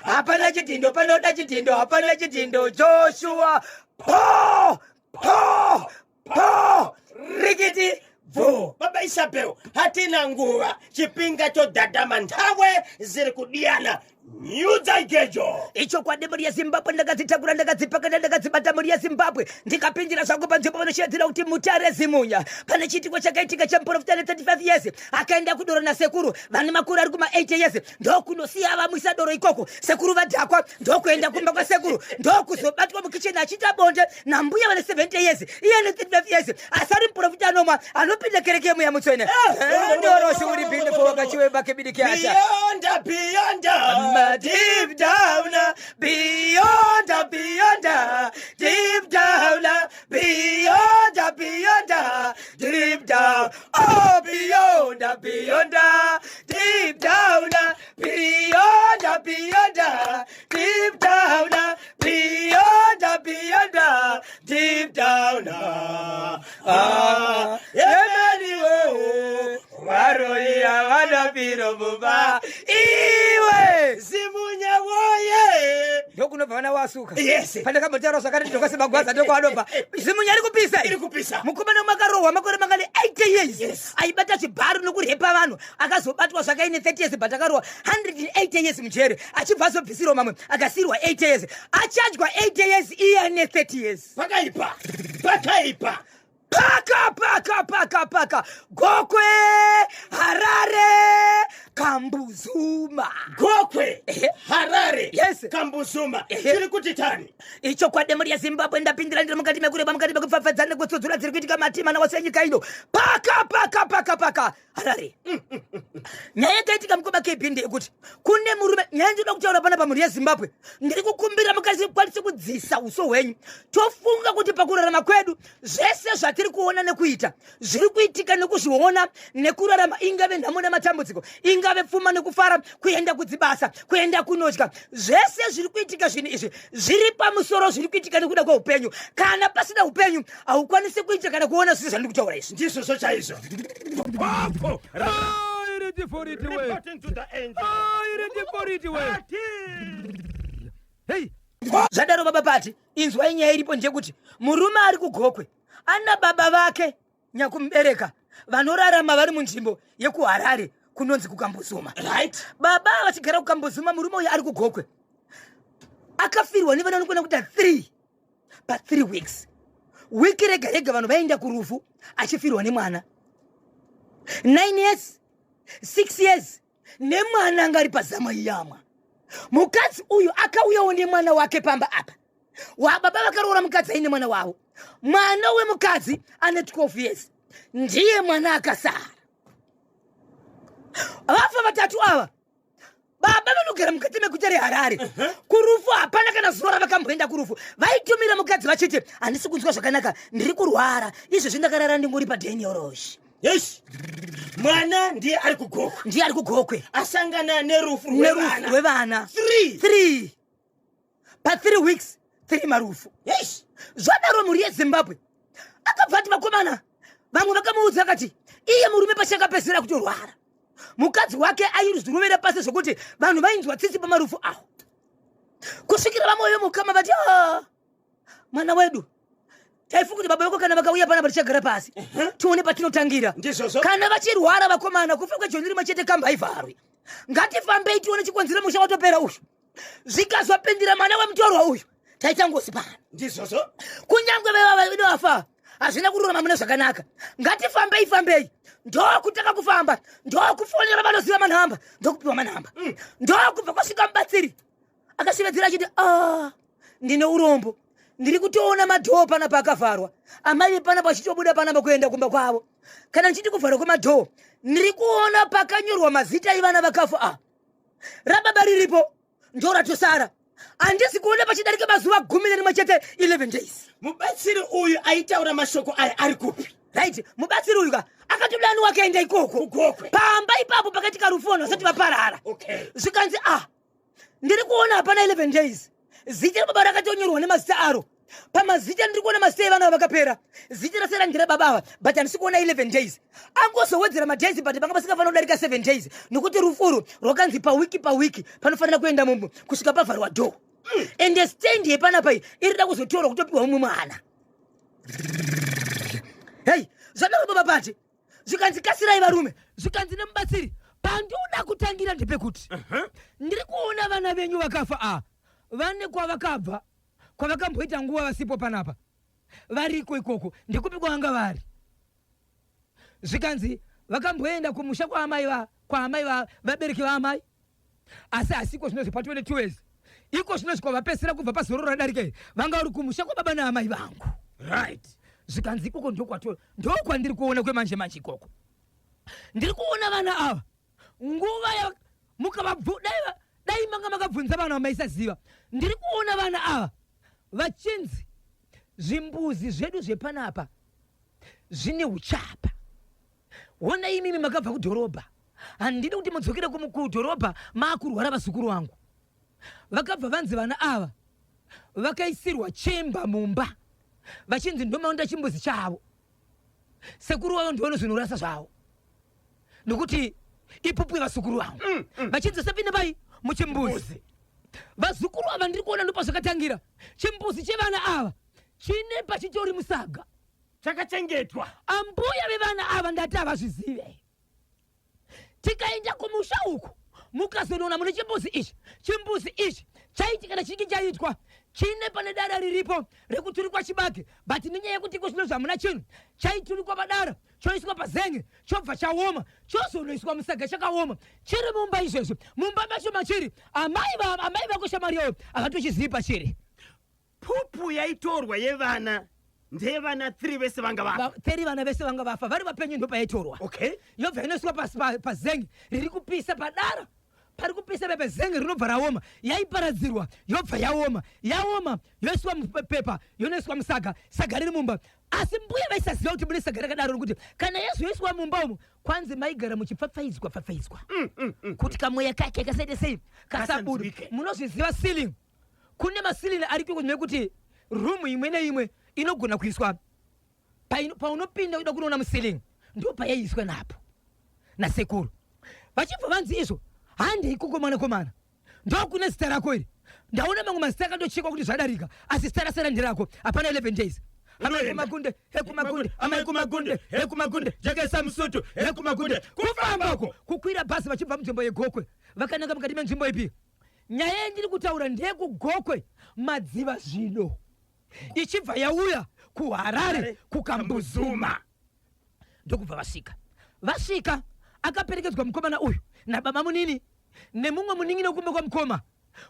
Hapana chidhindo, panoda chidhindo, hapana chidhindo. Joshua, po po po, rikiti bvu. Baba Isabel, hatina nguva, chipinga chodhadhama, nthawe ziri kudiyana. Nyudza igejo. Ichokwadi, mhuri yeZimbabwe, ndakadzitakura, ndakadzipakata, ndakadzibata, mhuri yeZimbabwe. Ndikapindira zvangu panzvimbo vanoshedzera kuti Mutare Zimunya. Pane chiitiko chakaitika chemuprofita ne35 years akaenda kudoro nasekuru vane makore ari kuma80 years, ndokunosiya vamwisa doro ikoko. Sekuru vadhakwa, ndokuenda kumba kwasekuru, ndokuzobatwa mukicheni achiita bonde nambuya vane 70 years, iye ne35 years, asi ari muprofita anomwa, anopinda kereke yeMweya Mutsvene. Ndorosi uri bindifo wakachiwe bakebidikiasha. Beyond, beyond. Deep down, beyond, beyond, deep down, beyond, beyond, deep down, oh, beyond, beyond, deep down, beyond, beyond, deep down, beyond, beyond, deep down. Ah, yemeniwo, varoi havana piro mumba iwe. Zimunya woye. Ndokunobva vana wasuka. Yes. Pandakambotaura zvakati ndokwasemagwaza, ndokwanobva Zimunya ari kupisa. Iri kupisa. Mukomana makarohwa makore mangani? 80 years. Yes. Aibata chibharu nokurepa vanhu, akazobatwa zvakaine 30 years, but akarohwa 180 years mujeri, achibva azobvisirwa mamwe, akasiyirwa 80 years, achajwa 80 years iye ane 30 years. Pakaipa, pakaipa. Paka paka paka paka, Gokwe, Harare, Kambuzuma. Gokwe. Ehe. Harare. Yes. Kambuzuma. Ehe. Chiri kuti tani. Ichokwadi, mhuri yeZimbabwe, ndapindira ndiri mukati mekureba, mukati mekupfapfadzana nekutsudzura dziri kuitika matima wose enyika ino. Paka paka paka paka, Harare. Nyaya yakaitika, mukoma KB, ndeyekuti kune murume. Nyaya ndinoda kutaura pana pamhuri yeZimbabwe, ndiri kukumbira mukwanise kudzisa uso hwenyu. Tofunga kuti pakurarama kwedu, zvese zvatiri kuona nekuita, zviri kuitika nekuzviona nekurarama, ingave nhamo nematambudziko, ingave pfuma nekufara, kuenda kudzibasa, kuenda kunodya, zvese zviri kuitika, zvinhu izvi zviri pamusoro zviri kuitika nekuda kweupenyu. Kana pasina upenyu, haukwanisi kuita kana kuona zvese zvandiri kutaura izvi. Ndizvozvo chaizvo. Popo. Ready we. Reporting to the angel. Ready for it we. Hey. Zvadaro, baba Pati, inzwai, nyaya iripo ndeyekuti murume ari kuGokwe ana baba vake nyakumubereka vanorarama vari munzvimbo yekuHarare kunonzi kuKambuzuma. Baba vachigara kuKambuzuma, murume uyu ari kuGokwe akafirwa nevana vanokwana kuita 3 pa3 weeks. Wiki rega rega vanhu vaenda kurufu achifirwa nemwana 9 years, 6 years, nemwana anga ari pazama iyamwa. Mukadzi uyu akauyawo nemwana wake pamba apa. Wababa vakaroora mukadzi aine mwana wavo. Mwana wemukadzi ane 12 years, ndiye mwana akasara. Vafa vatatu ava. Baba vanogara mukati meguta reHarare. Kurufu hapana kana zuva ravakamboenda kurufu. Vaitumira mukadzi vachiti, "Handisi kunzwa zvakanaka, ndiri kurwara, izvezvi ndakarara ndingori padhenioroshi." Yes, mwana ndiye ari kuGokwe. Ndiye ari kuGokwe. Asangana nerufu nerufu rwevana rwevana 3. 3 pa3 weeks, 3 marufu. Zvadaro, mhuri yeZimbabwe, akabva ati vakomana vamwe vakamuudza, akati iye murume pachakapedzisira kutorwara, mukadzi wake aizvirovera pasi zvokuti vanhu vainzwa tsitsi pamarufu awo, kusvikira vamwe vemukama vati, "Ah, mwana wedu, taifunga kuti baba vako kana vakauya panapa tichagara pasi tione patinotangira." Ndizvozvo. Kana vachirwara vakomana, kufa kwejoni rimwe chete kamba haivharwi. Ngatifambei tione chikonzero musha watopera uyu. Zvikazopindira mwana wemutorwa uyu, taita ngozi pano. Ndizvozvo. Kunyange vevava vedu vafa, hazvina kururama mune zvakanaka. Ngatifambei fambei. Ndokutanga kufamba, ndokufonera vanoziva manhamba, ndokupiwa manhamba, ndokubva kwasvika mubatsiri akashevedzera achiti, "A, ndine urombo, ndiri kutoona madhoo panapa akavharwa, amai vepanapa vachitobuda panapa kuenda kumba kwavo. Kana ndichiti kuvharwa kwemadhoo, ndiri kuona pakanyorwa mazita evana vakafa. A rababa riripo, ndo ratosara. Handisi kuona pachidarika mazuva 11, 11 days." Mubatsiri uyu aitaura mashoko aya ari kupi? Right, mubatsiri uyu ka akatodani wakaenda ikoko. KuGokwe. Pamba ipapo pakaitika rufu, vanhu vasati vaparara. Zvikanzi, "Ah, ndiri kuona hapana 11 days, zita rababa rakatonyorwa nemazita aro." Pamazita ndiri kuona mazita evana vakapera. Zita rasara ndera baba ava, but handisi kuona 11 days. Angozowedzera madays, but vanga vasingafanira kudarika 7 days, nokuti rufu urwu rwakanzi pawiki pawiki panofanira kuenda mumwe kusvika pavharwa door. Ende stand yepanapa iyi irida kuzotorwa kutopiwa mumwe mwana. Hei, zvadaro baba Pati, zvikanzi kasirai varume. Zvikanzi nemubatsiri, pandinoda kutangira ndepekuti ndiri kuona vana venyu vakafa a vane kwavakabva, kwavakamboita nguva vasipo panapa, variko ikoko. Ndekupi kwavanga vari? Zvikanzi vakamboenda kumusha kwaamai va kwaamai va vabereki vaamai, asi hasiko zvinozvi pa 22 years iko zvinozvi kwavapesera kubva pazororo radarika iri, vanga vari kumusha kwababa naamai vangu. Right. Zvikanzi ikoko ndokwato ndokwandiri kuona kwemanje manje. Ikoko ndiri kuona vana ava nguva ya mukavabvu dai dai manga makabvunza vana vamaisaziva. Ndiri kuona vana ava vachinzi zvimbuzi zvedu zvepanapa zvine uchapa. Hona imimi makabva kudhorobha, handidi kuti mudzokere kudhorobha maakurwara. Vazukuru vangu vakabva vanzi vana ava vakaisirwa chemba mumba, vachinzi ndomaunda chimbuzi chavo, sekuru vavo ndovanozvinorasa zvavo nokuti ipupu yevazukuru vangu. Vachinzi sapinde pai muchimbuzi. Vazukuru ava ndiri kuona ndopazvakatangira. Chimbuzi chevana ava chine pachitori musaga chakachengetwa. Ambuya vevana ava ndati havazvizive. Tikaenda kumusha uku mukazonoona mune chimbuzi ichi, chimbuzi ichi chaiti kana chinge chaitwa chine pane dara riripo rekuturikwa chibage, but nenyaya yekuti iko zvino hamuna chinhu, chaiturikwa padara choiswa pazenge, chobva chaoma, chozonoiswa musaga chakaoma chiri mumba. Izvezvo mumba macho machiri amai amai vako shamwari yavo havatochizivi pachiri. Pupu yaitorwa yevana ndeyevana 3 vese vanga vafa. Teri vana vese vanga vafa vari vapenyu ndopaitorwa. Yobva inoiswa pazenge riri kupisa, padara pari kupisa pepe, zenge rinobva raoma, yaiparadzirwa yobva yaoma, yaoma yoiswa mupepa, yonoiswa musaga, saga riri mumba. Asi mbuya vaisaziva kuti mune saga rakadaro, nokuti kana yazoiswa mumba umu kwanzi maigara muchipfapfaidzwa pfapfaidzwa kuti kamweya kake kasaite sei, kasabuda. Kasanzwike. Munozviziva ceiling, kune maceiling ariko nekuti room imwe neimwe inogona kuiswa paunopinda uida kunoona muceiling, ndo payaiiswa napo nasekuru. Vachibva vanzi izvo hande ikoko mwanakomana, ndokune zita rako iri. Ndaona mamwe mazita akandochekwa kuti zvadarika, asi zita rasara nderako. Hapana 11 days. Amai kumagunde, hekumagunde, amai kumagunde, hekumagunde, jekesa musutu, hekumagunde. Kufamba uko kukwira bhazi vachibva munzvimbo yeGokwe vakananga mukati menzvimbo ipi? Nyaya yandiri kutaura ndeyekuGokwe Madziva zvino ichibva yauya kuHarare kuKambuzuma. Ndokubva vasvika, vasvika akaperekedzwa mukomana uyu nababa munini nemumwe munin'ina wekumba kwamukoma,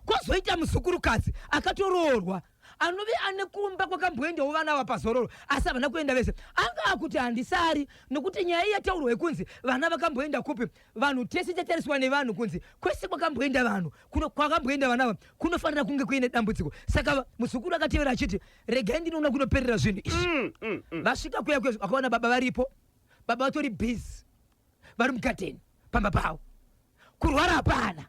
kwozoita muzukurukadzi akatoroorwa anove ane kumba kwakamboendawo vana ava pazororo, asi havana kuenda vese. Anga akuti handisari nokuti nyaya yataurwa yekunzi vana vakamboenda kupi, vanhu tese tatariswa nevanhu kunzi kwese kwakamboenda vanhu kuno, kwakamboenda vana ava kunofanira kunge kuine dambudziko. Saka muzukuru akatevera achiti regai ndinoona kunoperera zvinhu izvi. Vasvika kuya kuya vakaona baba varipo, baba vatori busy vari mugadheni pamba pavo, kurwara hapana,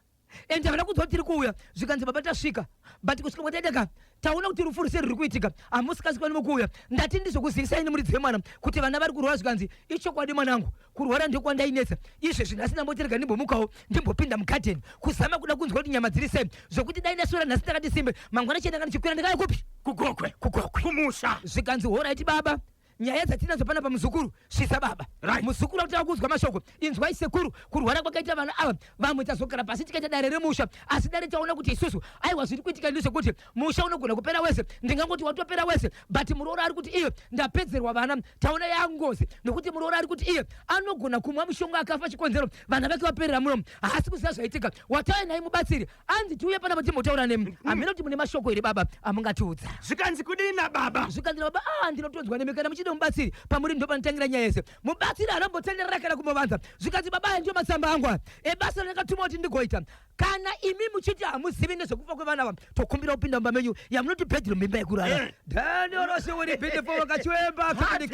ende havana kunzwa kuti tiri kuuya. Zvikanzi baba tasvika, but kusvika kwataita ka taona kuti rufu ruseri ruri kuitika, hamusikasi kwani mukuuya, ndati ndizokuzivisai nemuridzi wemwana kuti vana vari kurwara. Zvikanzi ichokwadi mwanangu, kurwara ndokwandainetsa izvezvi. Nhasi ndambotirega ndimbomukawo ndimbopinda mugadheni kuzama kuda kunzwa kuti nyama dziri sei, zvokuti dai ndaswera nhasi ndakati simbe, mangwana chiendanga ndichikwira ndikaya kupi? KuGokwe. KuGokwe. Kumusha. Zvikanzi alright baba, nyaya dzatinadzo pana pamuzukuru svisa baba. Muzukuru akutanga kunzwa mashoko, inzwai sekuru, kurwara kwakaita vana ava, vamwe tazogara pasi tikaita dare remusha, asi dare taona kuti isusu aiwa zviri kuitika ndezvekuti musha unogona kupera wese, ndingangoti watopera wese, but muroora ari kuti iye ndapedzerwa vana, taona yangozi nokuti muroora ari kuti iye anogona kumwa mushonga akafa, chikonzero vana vake vaperera munomu, haasi kuziva zvaitika. Watauya naye mubatsiri anzi tiuye panapa timbotaura nemi, hamena kuti mune mashoko here baba amungatiudza. Zvikanzi kudini nababa? Zvikanzi nababa, a ndinotonzwa nemi, kana muchida mubatsiri pamuri ndo panotangira nyaya yese. Mubatsiri hanombotenderera kana kumbovanza. Zvikanzi baba, aya ndiyo matsamba angu aya ebasa randakatumwa kuti ndigoita. Kana imi muchiti hamuzivi nezvekufa kwevana ava, tokumbira kupinda mumba menyu yamunoti bedroom, imba yekurara. Daniel Rosewuri beautiful wakachwemba. Party,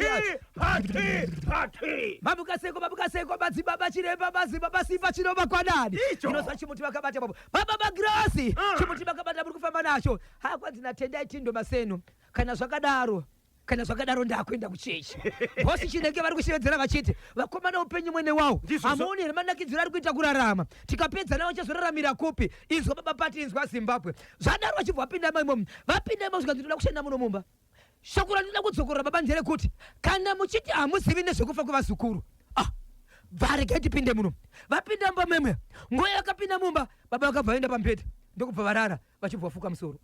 party, party. Mabukaseko, mabukaseko, madzibaba chiremba, madzibaba simba chinova kwanani. Icho. Ndinoziva chimuti vakabata baba, baba Magrasi. Ah. Chimuti vakabata muri kufamba nacho. Hakwanzi natendai tindo maseno. Kana zvakadaro, kana zvakadaro ndakuenda kuchechi. Bosi chinenge vari kushevedzera vachiti vakomana upenyu mwene wawo. Ndizvozvo. Hamuoni here manakidziro ari kuita kurarama? Tikapedza nawo chazoraramira kupi? Inzwa baba Pati, inzwa Zimbabwe. Zvadaro vachibva vapinda imomo. Vapinda imomo zvikanzi ndoda kushanda muno mumba. Shoko randinoda kudzokorora baba nderekuti kana muchiti hamuzivi nezvekufa kwevazukuru, ah, bva regai tipinde muno. Vapinda mumba memwe, nguva yakapinda mumba, baba vakabva vaenda pamubhedha ndokubva varara vachibva vafuka musoro.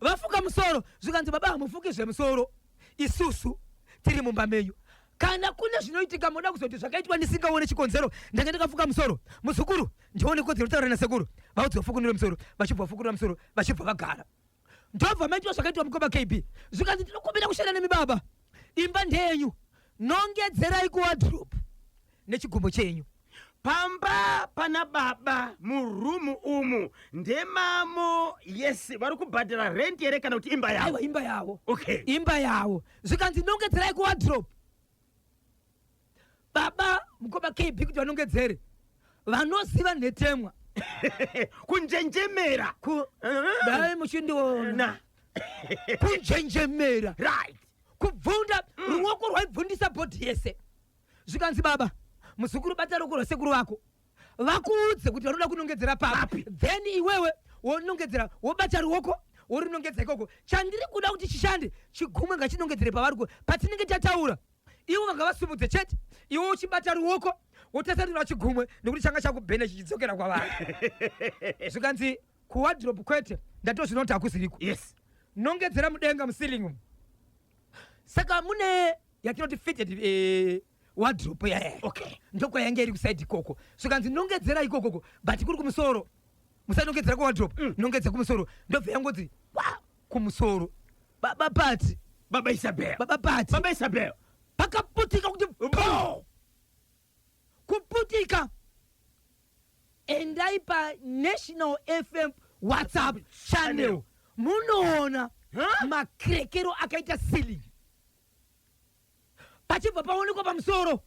Vafuka musoro zvikanzi baba hamufuki zvemusoro, isusu tiri mumba menyu. Kana kune zvinoitika moda kuzoti zvakaitwa ndisingaone chikonzero, ndanga ndakafuka musoro. Muzukuru ndione kodzero taura nasekuru, vaudze vafukunure musoro, vachibva vafukunura musoro, vachibva vagara. Ndobva maitwa zvakaitwa mukoma KB. Zvikanzi ndinokumbira kushanda nemi baba. Imba ndeyenyu. Nongedzerai kuwardrobe nechigumbo chenyu. Pamba pana baba muroom umu ndemamo. Yes, vari kubhadhara rent here kana kuti imba yavo? Aiwa, imba yavo. Okay. Imba yavo. Zvikanzi nongedzerai kuwardrobe. Baba mukoma KB kuti vanongedzere. Vanoziva nhetemwa. Kunjenjemera. Dai muchindiona. Na. Kunjenjemera. Right. Kubvunda ruoko rwaibvundisa bhodhi yese. Zvikanzi baba, muzukuru bata ruoko rwasekuru vako. Vakuudze kuti vanoda kunongedzera papi. Then iwewe wonongedzera, wobata ruoko worinongedza ikoko. Chandiri kuda kuti chishande, chigumwe ngachinongedzere pavari patinenge tataura. Ivo vangavasumudze chete, iwe uchibata ruoko wotasanura chigumwe nekuti changa chakubhenda chichidzokera kwavari. Zvikanzi kuwardrobe kwete, ndatozvinoona kuti hakuziriko. Yes. Nongedzera mudenga muceiling umu. Saka mune yatinoti fitted wardrobe yaya. Okay. Ndokwayange iri kusaidi ikoko. Zvikanzi nongedzera ikokoko, but kuri kumusoro. Musanongedzera kuwardrobe, nongedza kumusoro. Ndobva yangonzi wa kumusoro. Baba Pati. Baba Isabel. Baba Pati. Baba Isabel. Pakaputika kuti bo. Kuputika. Endai pa National FM WhatsApp channel. Munoona Huh? makrekero akaita ceiling. Pachibva paonekwa pamusoro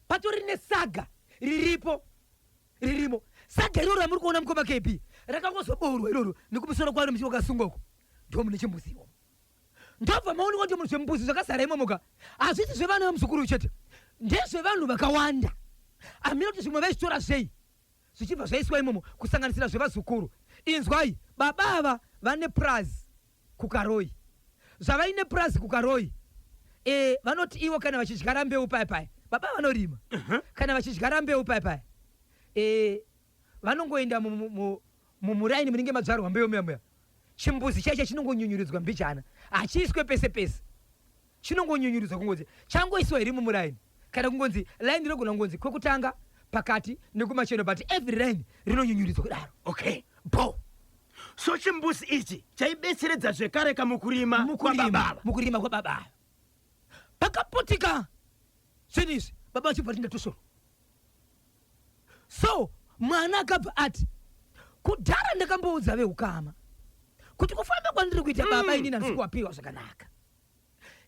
patori nesaga riripo ririmo. Saga iroro ramuri kuona mukoma KB rakangozoboorwa iroro nekumusoro kwaro muchi wakasungwa uko ndo mune chimbuzi imomo. Ndobva maonekwa kuti zvimbuzi zvakazara imomo ka hazvisi zvevana vemuzukuru chete, ndezvevanhu vakawanda. Hameno kuti zvimwe vaizvitora zvei zvichibva zvaiswa imomo kusanganisira zvevazukuru. Inzwai, baba ava vane purazi kuKaroi. Zvavaine purazi kuKaroi, vanoti ivo kana vachidyara mbeu paya paya, baba vanorima. Kana vachidyara mbeu paya paya, vanongoenda mumuraini munenge madzvarwa mbeu muya muya. Chimbuzi chaicho chinongonyunyuridzwa mbijana, hachiiswe pese pese. Chinongonyunyuridzwa kungonzi changoiswa here mumuraini, kana kungonzi line rinogona kungonzi kwekutanga, pakati nekumacheno, but every line rinonyunyuridzwa kudaro. Okay. Bo. So chimbuzi ichi chaibetseredza zvekare kamukurima kwababa. Mukurima kwababa. Pakaputika zvinhu izvi, baba vachibva vati ndatosvorwa. So mwana akabva ati kudhara ndakamboudza veukama kuti kufamba kwandiri kuita baba inini handisi kuwapiwa zvakanaka.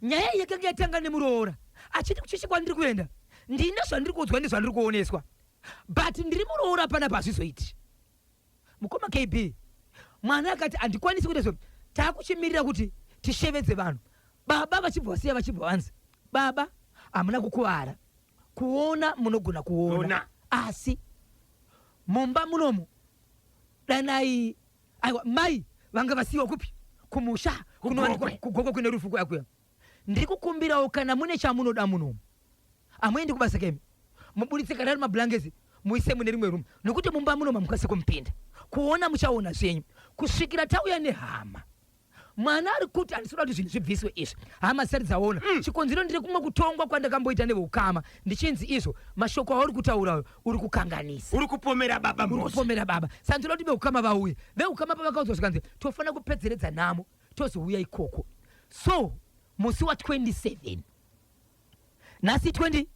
Nyaya iyi yakanga yatanga nemuroora achiti kuchechi kwandiri kuenda ndine zvandiri kuudzwa nezvandiri kuoneswa, but ndiri muroora panapa hazvizoiti. Mukoma KB, mwana akati handikwanisi kuita izvo, takuchimirira kuti tishevedze vanhu. Baba vachibva vasiya vachibva vanzi baba hamuna kukuvara, kuona munogona kuona, Ona. asi mumba munomu danai. Aiwa mai vanga vasiyiwa kupi? Kumusha kunowanikwa kuGokwe kune rufu kuya kuya. Ndiri kukumbirawo kana mune chamunoda munomu hamuendi kubasa kemi muburitse kana ari mablankets muise mune rimwe room nekuti mumba muno mamukwanise kumupinda kuona muchaona zvenyu kusvikira tauya nehama. Mwana ari kuti handisi kuda kuti zvinhu zvibviswe izvi hama dzisati dzaona. Chikonzero ndiri kumwe kutongwa kwandakamboita neveukama ndichinzi izvo mashoko auri kutaura ayo uri kukanganisa. Uri kupomera baba Uri mhosva. kupomera baba. Saka ndinoda kuti veukama vauye. Veukama pavakaudzwa zvikanzi tofanira kupedzeredza nhamo tozouya ikoko. So musi wa 27 nhasi 20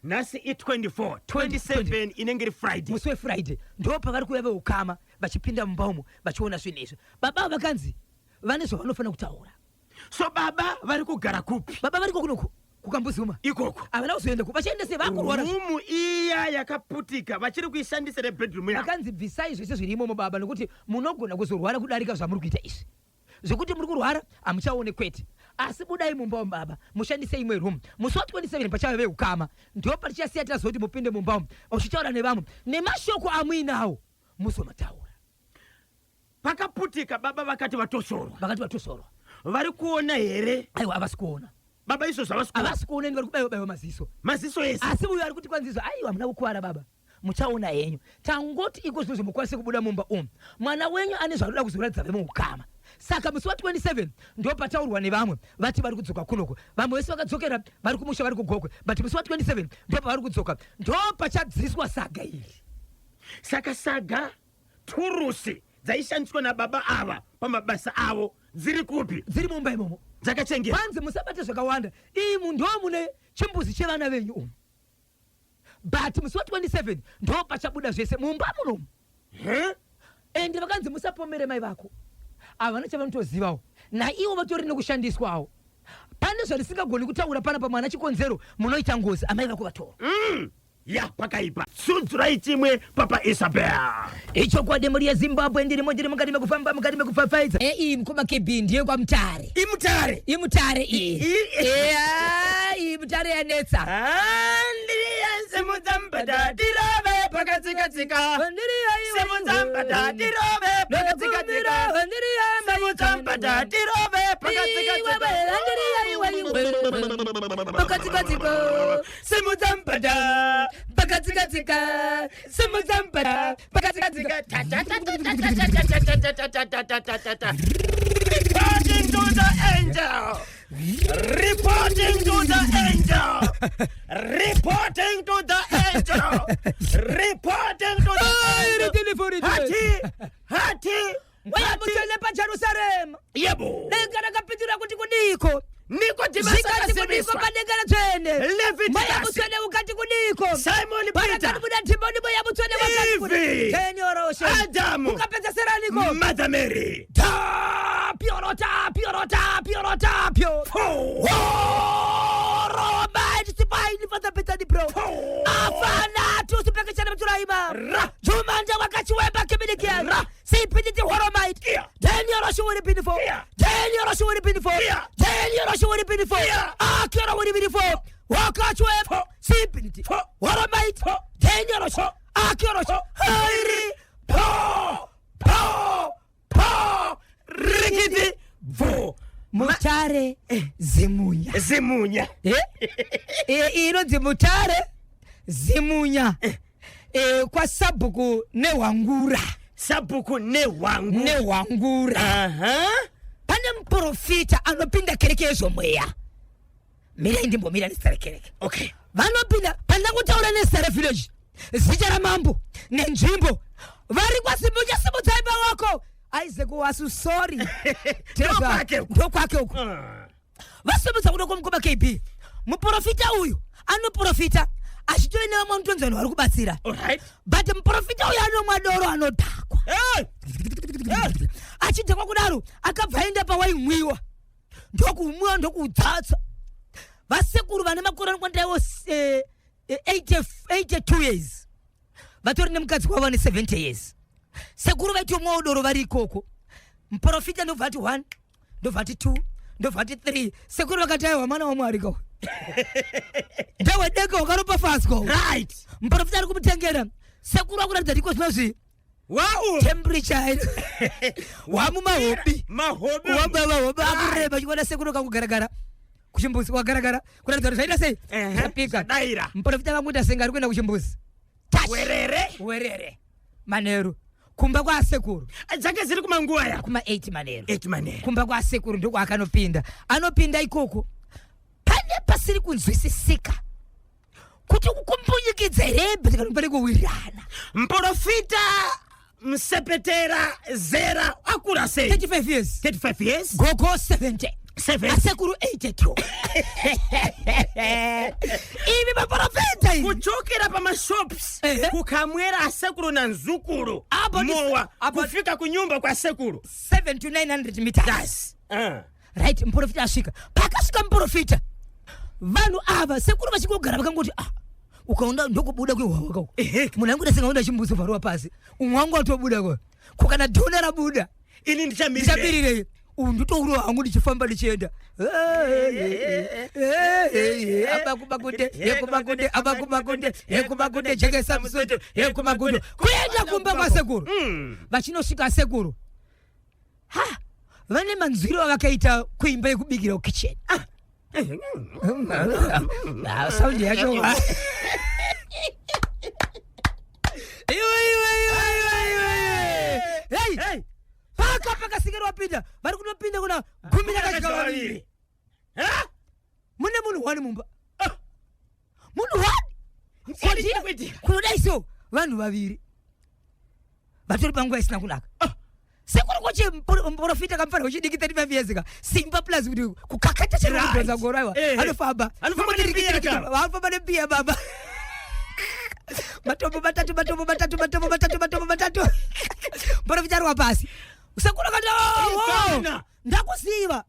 Nhasi i 24, 27 inenge iri Friday. Musi weFriday ndo pavari kuuya veukama vachipinda mumba umo vachiona zvinhu izvi. Baba ava vakanzi vane zvavanofanira kutaura. So baba vari kugara kupi? Baba variko kunoku kuKambuzuma. Ikoko. Havana kuzoenda ku vachaenda sei vakurwara. Rumu iya yakaputika vachiri kuishandisa rebedroom yavo. Vakanzi bvisai zvese zviri imomo baba nekuti munogona kuzorwara kudarika zvamuri kuita izvi. Zvekuti muri kurwara hamuchaone kwete. Asi budai mumba umu baba, mushandise imwe room. Musi wa 27 pachave veukama, ndipo patichasiya tazoti mupinde mumba umu uchitaura nevamwe nemashoko amuinawo muzomataura. Pakaputika baba vakati vatosorwa. Vakati vatosorwa. Vari kuona here? Aiwa havasi kuona. Baba izvozvo havasi kuona. Havasi kuona vari kubaiwa baiwa maziso. Maziso ese. Asi uyo ari kuti kwanzizo aiwa hamuna kukuvara baba. Muchaona henyu. Tangoti iko zvino zvomukwanise kubuda mumba umu. Mwana wenyu ane zvaanoda kuzoratidza vemuukama. Saka musi wa 27 ndopataurwa nevamwe vati vari kudzoka kunoko. Vamwe vese vakadzokera vari kumusha vari kuGokwe but musi wa 27 ndopavari kudzoka. Ndopachadziswa saga iri. Saka saga turusi dzaishandiswa nababa ava pamabasa avo dziri kupi? Dziri mumba imomo. Dzakachengetwa. Kwanzi musabate zvakawanda. Imu ndomune chimbuzi chevana venyu umu. But musi wa 27 ndo pachabuda zvese mumba munomu. Huh? And vakanzi musapomere mai vako. Havana chavanotozivawo. Naivo vatori nekushandiswawo. Pane zvandisingagoni kutaura panapa mwana chikonzero munoita ngozi amai vako vatorwa. Ya pakaipa. Sudzurai chimwe Papa Isabel. Ichokwadi mhuri yeZimbabwe ndirimo ndiri mukati mekufamba mukati mekupfapfaidza. Eh iyi mukoma KB ndiye kwaMutare. Imutare. Imutare iyi. I- Eya iyi Mutare yanetsa. Andiriya simudza mbada tirove pakatsika-tsika. Simudza mbada tirove pakatsika-tsika. Simudza mbada tirove pakatsika-tsika. Pakatsika-tsika. Simudza mbada. Pakatsika-tsika. Simudza mbada. Pakatsika-tsika. Reporting to the angel. Reporting to the angel. Reporting to the angel. Reporting to the angel. Hati, hati, Mweya hati. mutsvene paJerusarema. Yebo. Denga rakapindura kuti kudiko. Nicodemus Zvikati kudiko akasimiswa. padenga ratsvene. Leviticus. Mweya mutsvene ukati kudiko. Simon Peter. Parakati buda ndimbo mweya mutsvene wakati kudiko. Eve. Tenyoroshe. Adamu. Ukapedzeseraniko. Mother Mary. Tapio rotapio rotapio rotapio. Oh. Roma ndisipaini fatapetani bro. Afana tusipekechana muturaima. Ra. Jumanja wakachiwemba kiminikia. Ra. Sipititi horomite. Iya. Daniel Rashu wuri pinifo. Iya. Daniel Rashu wuri pinifo. Iya. Daniel Rashu wuri pinifo. Iya. Akira wuri pinifo. Wakachiwemba. Sipititi. Fo. Horomite. Fo. Daniel Rashu. Fo. Akira Rashu. Fo. Hairi. Po. Po. Po. Rikiti. Bvo. Mutare Zimunya. Zimunya. Eh? Eh, iyi inonzi Mutare Zimunya. Eh, kwasabhuku nehwangura. Sabhuku nehwangu. Nehwangura. Aha. Pane muprofita anopinda kereke yezvomweya. Mirai ndimbomira nezita rekereke. Okay. Vanopinda pandina kutaura nezita revillage, zita ramambo nenzvimbo. Vari kwaSimunya, simudzai maoko. Isaac wasu sorry. Ndokwake uku. Ndokwake uku. Ah. Vasimudza kuno kwamukoma KB. Muprofita uyu anoprofita achitove nevamwe vanotonzi vanhu vari kubatsira. All right. But muprofita uyu anomwa doro anodhakwa. Hey! Achidhakwa kudaro akabva aenda pawaimwiwa. Ndokumwiwa ndokudzatsa. Vasekuru vane makore anokwanira iwo 82 years. Vatori nemukadzi wavo vane 70 years. Sekuru vaitomwawo doro vari ikoko. Muprofita ndobva ati 1, ndobva ati 2, ndobva ati 3. Sekuru vakati aiwa mwana waMwari ka uyu. Ndewedenga wakaropafadzwa uyu. Right. Muprofita ari kumutengera. Sekuru akuratidza ndiko zvinozvi Wau. temperature wamumahobi. Mahobi. Wababa hobi akureba chikuona sekuru kakugaragara. Kuchimbuzi wagaragara kuratidza kuti zvaita sei? Ehe, Zvapika. zvadaira. Muprofita vamuita senge ari kuenda kuchimbuzi. Touch. Werere. Werere. Manheru. Kumba kwasekuru. Dzake dziri kumanguva ya. Kuma 8 manheru. 8 manheru. Kumba kwasekuru ndokwaakanopinda. Anopinda ikoko. Pane pasiri kunzwisisika. Kuti kukumbunyikidza here but kana pane kuwirirana. Muprofita Msepetera zera akura sei? 35 years. 35 years. Gogo 70. 70. Asekuru 82. Ivi maprofita ivi. Kuchokera pamashops Ehe. kukamwera asekuru nanzukuru Apo ndi- mowa apo- kufika kunyumba kwasekuru. 7 to 900 meters. Das. Right, muprofita asvika. Pakasvika muprofita, vanhu ava sekuru vachingogara vakangoti ah, ukaona ndokubuda kwehwahwa kako. Ehe. Munhu angu ndasingaona chimbuzi vharwa pasi. Umwe wangu atobuda ko. Ko kana dhona rabuda. Ini ndichamirira. Ndichamirirei. Uyu ndotouro hangu ndichifamba ndichienda abakubakunde yekumakunde abakubakunde yekumakunde jekesa musoto yekumakunde kuenda kumba kwasekuru. Vachinosvika sekuru, ha, vane manzwiro avakaita kuimba yekubikira kukitchen. Ah, saundi yacho. Iwe, iwe, iwe, iwe, iwe. Hey! Hey! Paka pakasikirwa pinda vari kunopinda kuna 10 nakadya vaviri. Mune munhu wani mumba, munhu wani. Chii? Kunodai so vanhu vaviri vatori panguva isina kunaka. Sekuru koche muprofita kamufana wechidiki 35 years ka simba plus kuti kukakata chero kudhonza ngoro, aiwa. Anofamba. Anofamba nembiya ka. Anofamba nembiya baba, matombo matatu, matombo matatu, matombo matatu, matombo matatu. Muprofita ari wapasi, sekuru akati, "Oh, Ifana. ndakuziva,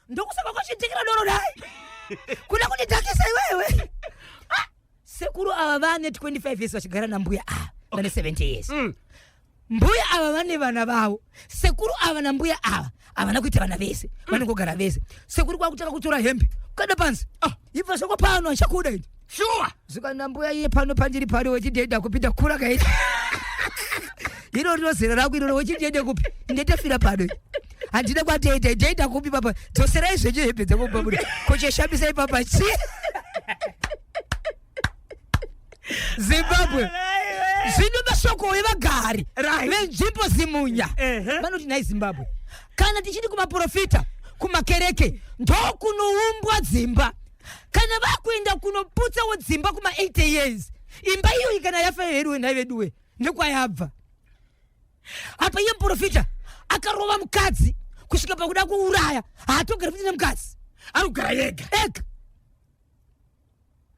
ndokusaka kwachitekera doro dai kuda kundidhakisa iwewe." Ah, sekuru ava vane 25 years vachigara nambuya ava vane 70 years. Mbuya ava vane vana vavo. Sekuru ava nambuya ava havana kuita vana vese, vanongogara vese. Sekuru kwakutanga kutora hembe kada panzi, "Ah, ibva zvako pano, handichakuda ini." Zvikana mbuya iye pano pandiri pano wechidhedha kupinda kura kaita iro rino zera rako iroro, wechidhedha kupi? Ndetafira pano, handina kwatoita, ndenda kupi papa? Dzoserai zvenyu hembe dzako pabuda kocheshamisa ipapa chi Zimbabwe. Zvino mashoko evagari venzvimbo Zimunya vanoti, nhai Zimbabwe, kana tichiti kumaprofita, kumakereke ndokunoumbwa dzimba, kana vakuenda kunoputsawo dzimba kuma80 years, imba iyoyi kana yafa heruwe, nhai veduwe, nekwayabva apa? Iye muprofita akarova mukadzi kusvika pakuda kuuraya, haatogari futi nemukadzi. Ari kugara yega. Ega.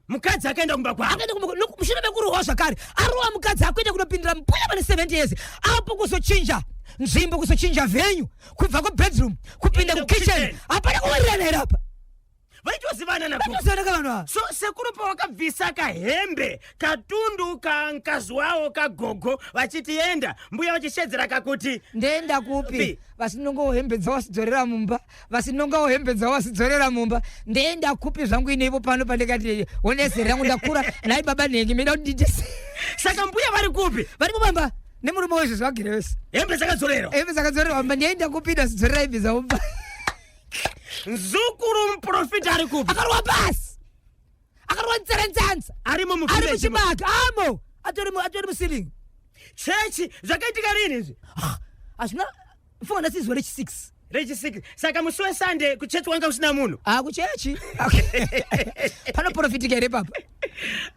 Mukadzi akaenda kumba kwavo. Akaenda kumba mushure mekurohwa zvakare, arova mukadzi, akuenda kunopindira mbuya vane 70 years apo, kuzochinja nzvimbo, kuzochinja venue kubva kubedroom kupinda Kuenda kukitchen. kukitchen. Hapana kuwirirana here apa? Vaitozivana nagogo. Vatozivana ka vanhu ava. So sekuru pawakabvisa kahembe katundu kankazi wawo kagogo vachiti enda, mbuya vachishedzera kakuti, "Ndenda kupi?" Pi. Vasinongawo hembe dzavo vasidzorera mumba, vasinongawo hembe dzavo vasidzorera mumba. Ndenda kupi zvangu inevo pano pandikati onezeri rangu ndakura? Nhai baba nhengi, mida kuti ndiite sei? Saka mbuya vari kupi? Vari mubamba nemurume wezvo zvagere vese. Hembe dzakadzorerwa. Hembe dzakadzorerwa mumba. Ndenda kupi? Ndasidzorera hembe dzavo mumba. Nzukuru muprofita ari kupi? Akarwa pasi, akarwa nzerenzanza. Arimo Ari muvillage. Muchibaka amo, atori muceiling. Chechi zvakaitika rini izvi? Hazvina funga, ndasi zuva rechi6. Rechi6. Saka musi weSunday kuchechi wanga usina munhu? Akuchechi panoprofitika here papa?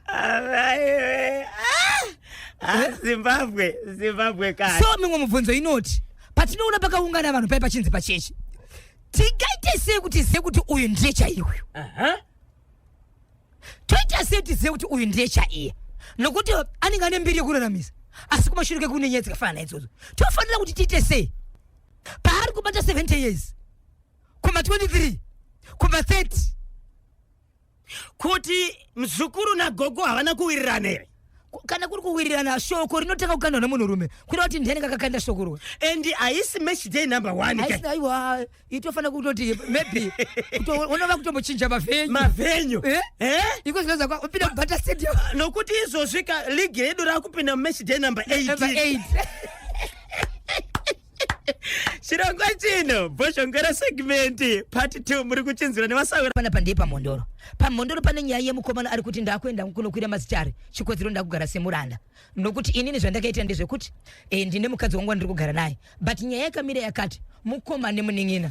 Avaiwe. Ah, Zimbabwe, Zimbabwe kani. So mimwe mubvunzo inoti, patinoona pakaungana vanhu pai pachinzi pachechi, tingaite sei kuti zive kuti uyu ndiye chaiuyu? Toita sei kuti zive kuti uyu ndiye chaiye? Nokuti anenge ane mbiri yekuraramisa, asi kumashure kekune nyaya dzakafanana naidzodzo. Tofanira kuti tiite sei paari kubata 70 years, kuma 23, kuma 30? Kuti muzukuru nagogo havana kuwirirana here? Kana kuri kuwirirana, shoko rinotanga kukandwa nemunhurume, kureva kuti ndiani kakakanda shoko ruwe? And haisi match day number one Haisi, aiwa, itofanira kutoti maybe unova kutombochinja mavenue. Mavenue. Eh? Eh? Iko zvinoza upinda kubata stadium. Nokuti izvozvi ka ligi redu rakupinda mumatch day number 8. Number 8. Chirongwa chino, Bhoshongera segment part 2, muri kuchinzira nevasawira. Panapa ndiye paMhondoro. PaMhondoro pane nyaya yemukomana ari kuti, "Ndakuenda kunokwira mazitare chikodzero, ndakugara semuranda, nokuti inini zvandakaita ndezvekuti ndine mukadzi wangu wandiri kugara naye." But nyaya yakamira yakati, mukoma nemunin'ina,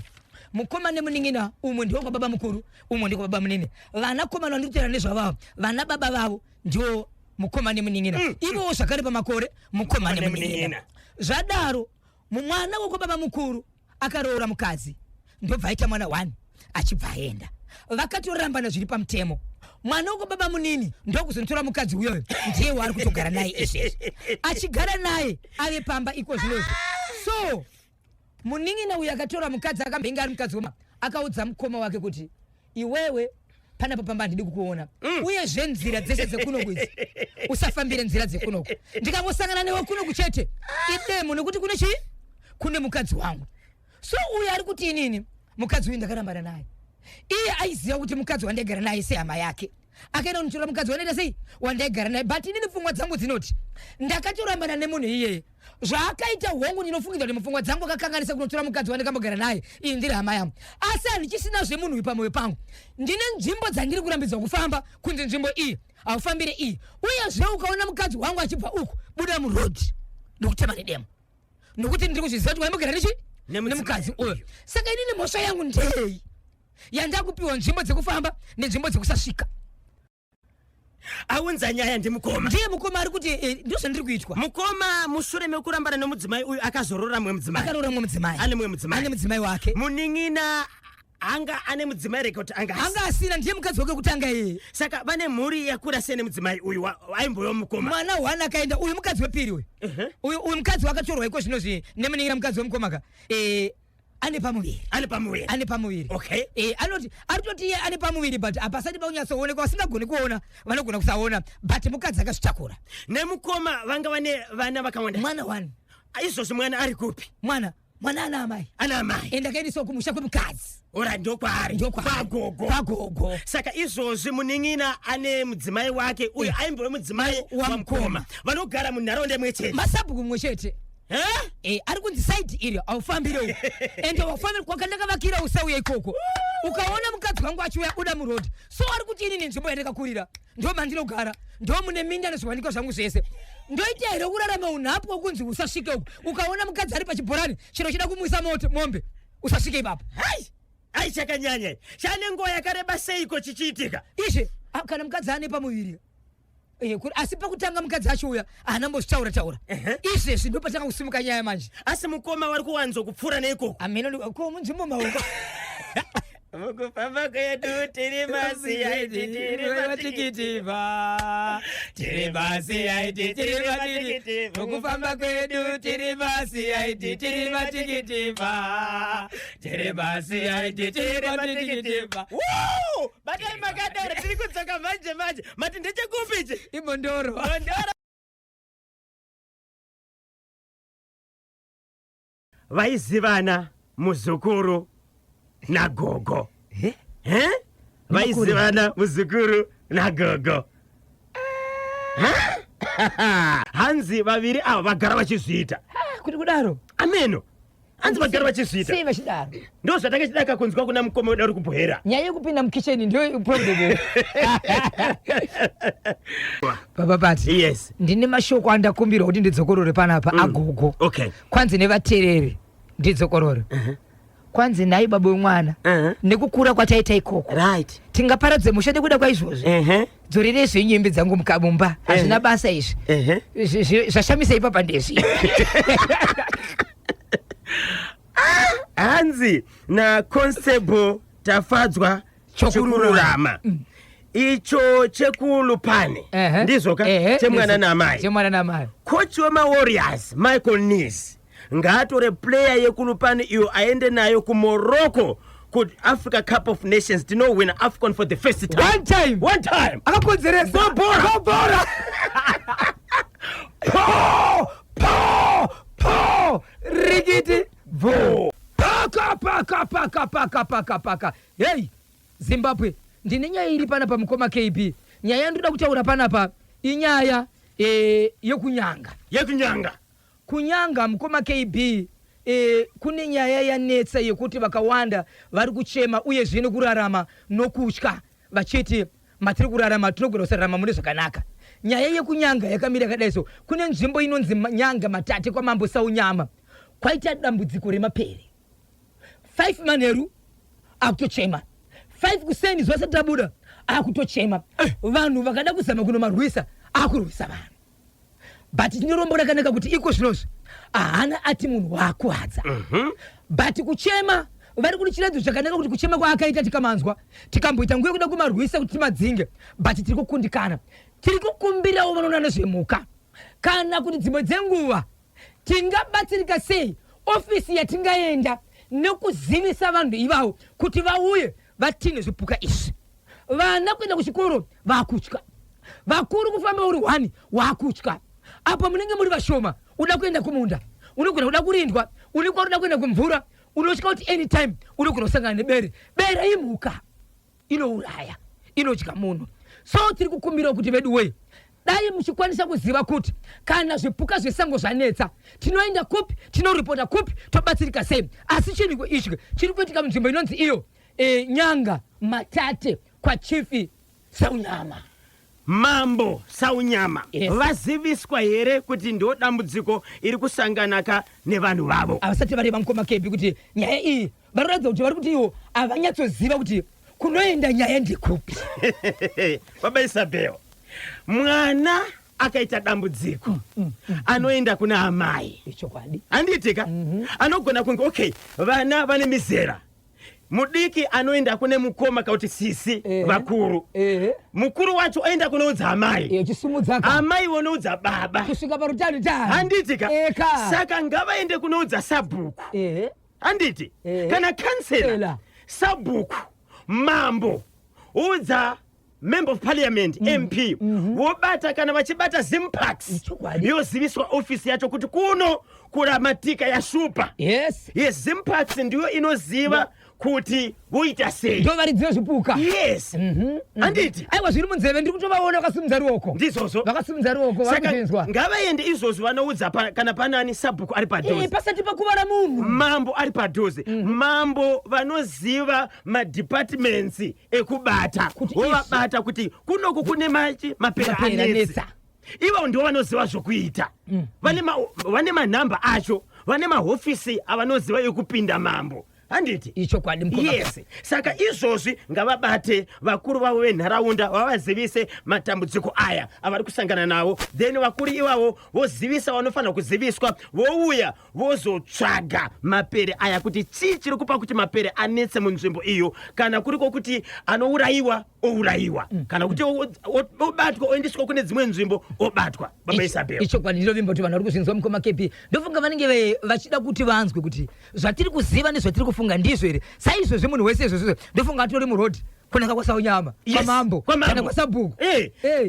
mukoma nemunin'ina, umwe ndiwo kwababa mukuru, umwe ndiko baba munini. Vanakomana vandiri kutaura nezvavavo, vana baba vavo ndiwo mukoma nemunin'ina. Ivowo zvakare pamakore mukoma nemunin'ina. Nemunin'ina. Zvadaro, mumwana wekwababa mukuru akaroora mukadzi, ndobva aita mwana 1, achibva aenda, vakatorambana zviri pamutemo. Mwana wekwababa munini ndokuzonotora mukadzi uyoyo, ndiye waari kutogara naye izvezvi, achigara naye ave pamba iko zvinozvi. So munin'ina uyu akatora mukadzi akambenge ari mukadzi wema, akaudza mukoma wake kuti, "Iwewe panapa pamba handidi kukuona, uyezve nzira dzese dzekunoku idzi usafambire nzira dzekunoku. Ndikangosangana newe kunoku chete, idemo, nekuti kune chii? Kune mukadzi wangu." So uyu ari kuti inini mukadzi uyu ndakarambana naye, iye aiziva kuti mukadzi wandaigara naye sehama yake akaenda kunotora mukadzi wanoita sei wandaigara naye. But inini pfungwa dzangu dzinoti ndakatorambana nemunhu iyeye, zvaakaita hongu ndinofungidza kuti mupfungwa dzangu akakanganisa kunotora mukadzi wandakambogara naye, iyi ndiri hama yangu, asi handichisina zvemunhu uyu pamwoyo pangu. Ndine nzvimbo dzandiri kurambidzwa kufamba, kunzi nzvimbo iyi haufambire iyi. Uyezve ukaona mukadzi wangu achibva uku, buda murodhi nokutema nedemo, nokuti ndiri kuzviziva kuti waimbogara nechi nemukadzi uyu. Saka inini mhosva yangu ndei yandakupiwa nzvimbo dzekufamba nenzvimbo dzekusasvika? Aunza nyaya ndimukoma. Ndiye mukoma ari kuti ndozvandiri kuitwa. Mukoma mushure mekurambana nomudzimai uyu akazoroora mumwe mudzimai. Akaroora mumwe mudzimai. Ane mumwe mudzimai. Ane mudzimai wake. Munin'ina anga ane mudzimai rega kuti anga anga asina, ndiye mukadzi wake kutanga iyeye. Saka vane mhuri yakura sei nemudzimai uyu aimbova mukoma? Mwana one akaenda, uyu mukadzi wepiri uyu. Uyu uyu mukadzi wakatorwa iko zvinozvi nemunin'ina mukadzi wemukomaka ane pamuviri. Ane pamuviri. Ane pamuviri. Okay. Anoti ari kutoti iye ane pamuviri, but hapasati paunyatsoonekwa, vasingagoni kuona vanogona kusaona, but mukadzi akazvitakura. Nemukoma vanga vane vana vakawanda? Mwana one. Izvozvi mwana ari kupi? Mwana ana amai. Ana amai. Ende akaendeswa kumusha kwemukadzi. Ora ndokwaari. Ndokwaari. Kwagogo. Kwagogo. Saka izvozvi munin'ina ane mudzimai wake uyu aimbove mudzimai wamukoma. Wamukoma vanogara munharaunda imwe chete. Masabhuku mumwe chete. Eh? Ari kunzi side iri haufambire uku, ende haufambire kwakandakavakira, usauya ikoko. Ukaona mukadzi wangu achiuya, buda murodhi. So ari kuti inini nzvimbo yandakakurira ndo mandinogara, ndo mune minda nezviwanikwa zvangu zvese. Ndoita here kurarama unhapwa kunzi usasvike uku? Ukaona mukadzi ari pachibhorani chero chida kumwisa moto mombe, usasvike ipapo. Hai ai, chakanyanya chane nguva yakareba seiko chichiitika? Izvi kana mukadzi ane pamuviri, asi pakutanga mukadzi achiuya haana mbozvitaura taura. Izvezvi ndopatanga kusimuka nyaya manje. Asi mukoma vari kuwanzo kupfuura neikoko? Ameno ko munzvimbo mauko. Mukufamba kwedu tiri masiyaiti, tiri matikitiva, tiri masiyaiti, tiri matikiti. Mukufamba kwedu tiri masiyaiti, tiri matikitiva, tiri masiyaiti, tiri matikitiva. Woo! Batai makadaro, tiri kudzoka manje manje. Mati ndechekupi ichi? Imondoro. Mondoro. Vaizivana muzukuru nagogo. Eh? Vaizivana muzukuru nagogo. Hanzi vaviri ava vagara vachizviita. Kuti kudaro? Ameno, hanzi vagara vachizviita. Sei vachidaro? Ndo zvatanga chidaka kunzwa kuna mukoma wedu ari kubhohera. Nyaya yekupinda mukicheni ndiyo problem, baba Pati. Yes. Ndine mashoko andakumbirwa kuti ndidzokorore panapa agogo. Kwanzi nevateereri ndidzokorore. Kwanzi nhai baba wemwana, nekukura kwataita ikoko, tingaparadze musha nekuda kwaizvozvi? Dzorerei zvenyu hembe dzangu mumba, hazvina basa izvi. Zvashamisa ipapa ndezvi. Hanzi naConstable Tafadzwa Chokururama, icho chekulupane, ndizvo ka? Chemwana namai. Chemwana namai. Coach wemaWarriors Michael Nees ngaatore player yekulupane iyo aende nayo kuMorocco kuAfrica Cup of Nations. Tinowina AFCON for the first time. One time. One time. Akakonzeresa. Gobora. Gobora, po po po, rikiti bvo, paka paka paka paka paka paka. Hei Zimbabwe, ndine nyaya iri panapa mukoma KB. Nyaya yandoda kutaura panapa inyaya yekunyanga. Yekunyanga. Kunyanga mukoma KB, kune nyaya yanetsa yekuti vakawanda vari kuchema uyezve nekurarama nokutya, vachiti matiri kurarama tinogona kusararama mune zvakanaka. Nyaya yekunyanga yakamira yakadai so: kune nzvimbo inonzi Nyanga Matate kwaMambo Saunyama, kwaita dambudziko remapere. 5 manheru akutochema, 5 kuseni zuva sati rabuda akutochema. Vanhu vakada kuzama kunomarwisa, akurwisa vanhu. But tine rombo rakanaka kuti iko zvinozvi haana ati munhu waakuvadza, but kuchema vari kuti chiratidzo chakanaka kuti kuchema kwaakaita tikamanzwa, tikamboita nguva yekuda kumarwisa kuti timadzinge, but tiri kukundikana. Tiri kukumbirawo vanoona nezvemhuka kana kuti dzimwe dzenguva tingabatsirika sei, ofisi yatingaenda nekuzivisa vanhu ivavo kuti vauye vatine zvipuka izvi. Vana kuenda kuchikoro vakutya, vakuru kufamba uri one wakutya. Apa munenge muri vashoma, uda kuenda kumunda unogona kuda kurindwa, uri kwauri uda kuenda kumvura. Unotya kuti anytime unogona kusangana nebere. Bere imhuka inouraya, inodya munhu. So tiri kukumbirawo kuti vedu wei, dai muchikwanisa kuziva kuti kana zvipuka zvesango zvanetsa tinoenda kupi, tinoripota kupi, tobatsirika sei. Asi chinhu ichi chiri kuitika munzvimbo inonzi iyo Nyanga Matate kwaChief Saunyama. Mambo Saunyama Yes. vaziviswa here kuti ndo dambudziko iri kusanganaka nevanhu vavo? Havasati vareva mukoma Kebi kuti nyaya iyi vanoratidza kuti vari kuti ivo havanyatsoziva kuti kunoenda nyaya ndekupi. Baba Isabel, mwana akaita dambudziko anoenda kuna amai. Ichokwadi. Handiitika? Anogona kunge okay, vana vane mizera. Mudiki anoenda kune mukoma kauti sisi vakuru. Mukuru wacho oenda kunoudza amai. Chisumudza ka. Amai vonoudza baba. Kusvika parutani tani. Handitika? Eka. Saka ngavaende kunoudza sabhuku. Handiti? Kana kansela, Ela. sabhuku, mambo, udza member of parliament, MP, vobata kana vachibata Zimparks. Ichokwadi. Yoziviswa ofisi yacho kuti kuno kuramatika yashupa. Yes, Zimparks ndiyo inoziva kuti voita sei. Ndo varidzi vezvipuka. Yes. Handiti? Aiwa, zviri munzeve, ndiri kutovaona vakasimudza ruoko. Ndizvozvo. Vakasimudza ruoko, vari Saka kuzvinzwa. ngavaende izvozvo vanoudza kana panani sabhuku ari padhuze. Pasati pakuvara munhu. Mambo ari padhuze. Mambo vanoziva madepartments ekubata. Kuti Vovabata kuti kunoku kune mapera Mapera anetsa. anetsa. Ivo ndivo vanoziva zvokuita. Vane manhamba acho, vane mahofisi avanoziva ekupinda mambo. Handiti? Ichokwadi mukoma. Yes. Saka izvozvi ngavabate vakuru vavo venharaunda vavazivise matambudziko aya avari kusangana nawo, then vakuru ivavo vozivisa vanofanira kuziviswa, vouya vozotsvaga mapere aya kuti chii chiri kupa kuti mapere anetse munzvimbo iyo. Kana kuriko kuti anourayiwa, ourayiwa, kana kuti obatwa oendeswa kune dzimwe nzvimbo, obatwa. Baba Isabel. Ichokwadi, ndinovimba kuti vanhu vari kuzvinzwa mukoma Kepi. Ndofunga vanenge vachida kuti vanzwe kuti zvatiri kuziva nezvatiri kufunga ndizvo here. Saizvozvi munhu wese izvozvo ndofunga atori murodhi kunaka kwaSaunyama, Yes, kwamambo, kwamambo. kana kwasabhuku.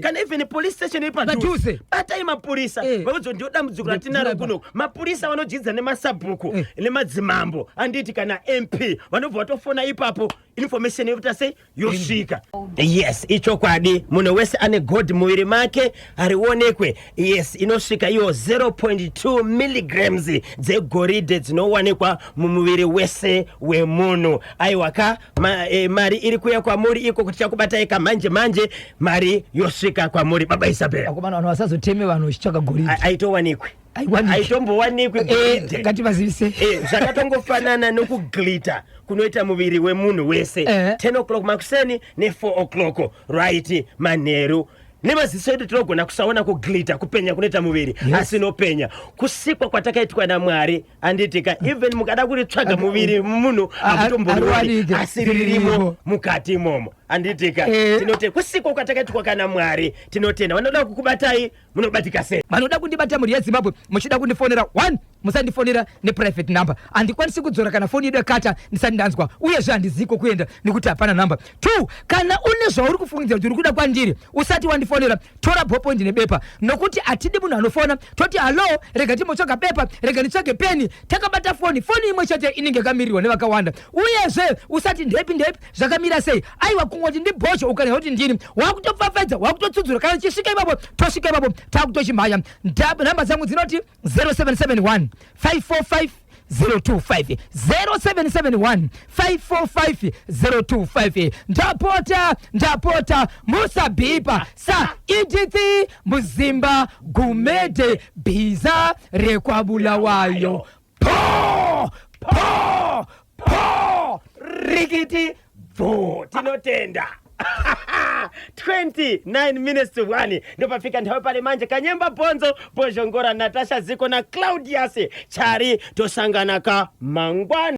Kana even police station iri padhuze, Padhuze. batai mapurisa, vaudze ndiyo dambudziko ratinaro Ndinapa. kunoku. Mapurisa vanodzidza nemasabhuku nemadzimambo, handiti? Kana MP vanobva vatofona ipapo, information yokuita sei yosvika. Yes, ichokwadi, munhu wese ane gold muviri make harionekwe. Yes, inosvika iyo 0.2 milligrams dzegoridhe dzinowanikwa mumuviri wese wemunhu. Aiwa ka, mari iri kuuya kwamuri iko kuti chakubatai kamanje manje, mari yosvika kwamuri baba Isabel. Vakomana, vanhu vasazoteme vanhu vachitsvaga goridhe. Haitowanikwi. Haiwanikwi. Haitombowanikwi goridhe. Ngativazivise. Zvakatongofanana nokuglita kunoita muviri wemunhu wese. 10 o'clock makuseni ne4 o'clock right manheru, nemaziso edu tinogona kusaona kuglita, kupenya kunoita muviri, asi inopenya kusikwa kwatakaitwa naMwari, handitika? Even mukada kuritsvaga muviri munhu hamutomborioni, hariwanike. asi ririmo Ririmo. mukati imomo, handitika? Tinote kusikwa kwatakaitwa kana Mwari. Tinotenda. Vanoda kukubatai munobatika sei? Vanoda kundibata, mhuri yeZimbabwe, muchida kundifonera, one, musandifonera neprivate number, handikwanisi kudzora kana foni yedu yakata ndisati ndanzwa, uyezve handiziko kuenda nekuti hapana namba. Two, kana une zvauri kufungidzira kuti uri kuda kwandiri usati wandifonera, tora ballpoint nebepa, nokuti hatidi munhu anofona toti hallo, rega timbotsvaga bepa, rega nditsvage peni. Takabata foni, foni imwe chete inenge yakamirirwa nevakawanda. Uyezve usati ndepi ndepi zvakamira sei. Aiwa, kungoti ndibhosho, ukanzwa kuti ndini, wakutopfapfaidza, wakutotsudzura. Kana tichisvika ipapo, tosvika ipapo takutochimhanya. Namba dzangu dzinoti 0771 545 025, 0771 545 025. Ndapota, ndapota, musabhipa sa Edith Muzimba Gumede, bhiza rekwaBulawayo. Po po po, rikiti bvu. Tinotenda. 29 minutes to 1, ndopafika nthawi pale manje. Kanyemba Bonzo, Bozhongora, Natasha Ziko na Claudius Chari. Tosangana ka mangwana.